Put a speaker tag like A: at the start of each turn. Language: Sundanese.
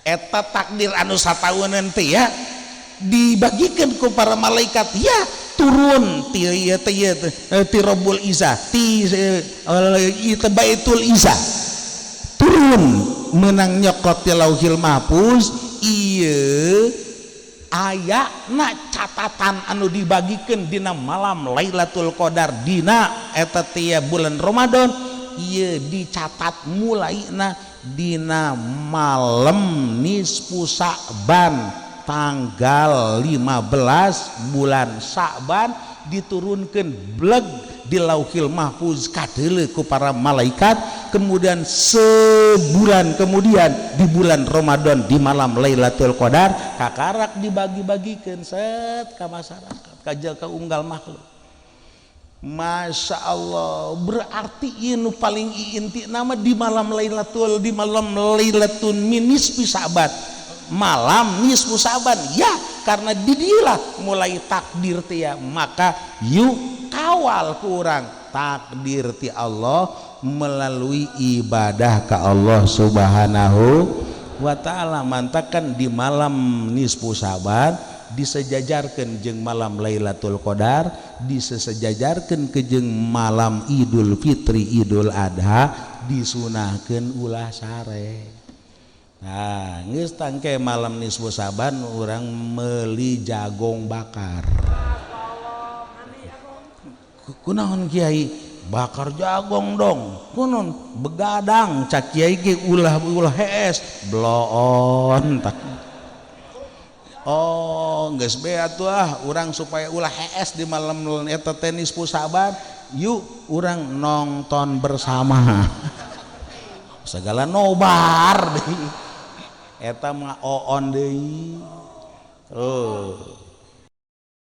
A: Eta takdir anu sataunan teh ya dibagikan ku para malaikat ya, turun ti ieu teh, ieu teh, ti Rabbul Izzah, ti ieu Baitul Izzah, turun menang nyokot ti Lauhil Mahfuz. Ieu aya na catatan anu dibagikan dina malam Lailatul Qadar dina eta teh bulan Ramadan. Ieu dicatat mulaina dina malam nisfu Sa'ban, tanggal 15 bulan Sa'ban, diturunkan bleg di Lauhil Mahfuz, kadeuleu ku para malaikat. Kemudian sebulan kemudian di bulan Ramadan, di malam Lailatul Qadar, kakarak dibagi-bagikan set ka masyarakat, ka unggal makhluk. Masya Allah, berarti ini paling inti nama di malam Lailatul, di malam Lailatul min nisfi Sa'ban, malam nisfu Sa'ban ya, karena didilah mulai takdir tia. Maka yuk kawal kurang takdir ti Allah melalui ibadah ke Allah Subhanahu wa Ta'ala. Mantakan di malam nisfu Sa'ban disejajarkan jeung malam Lailatul Qadar, disejajarkan ke jeung malam Idul Fitri, Idul Adha, disunahkeun ulah sare. Nah, geus tangke malam nisfu Saban urang meuli jagong bakar. Kunaon, Kiai? Bakar jagong dong. Kunaon? Begadang, cak Kiai ge ulah ulah hees bloon tak. Oh, geus be atuh ah, urang supaya ulah hees di malam eta teh nisfu Saban, yuk urang nonton bersama. Segala nobar deui. Eta mah oon deui. Oh.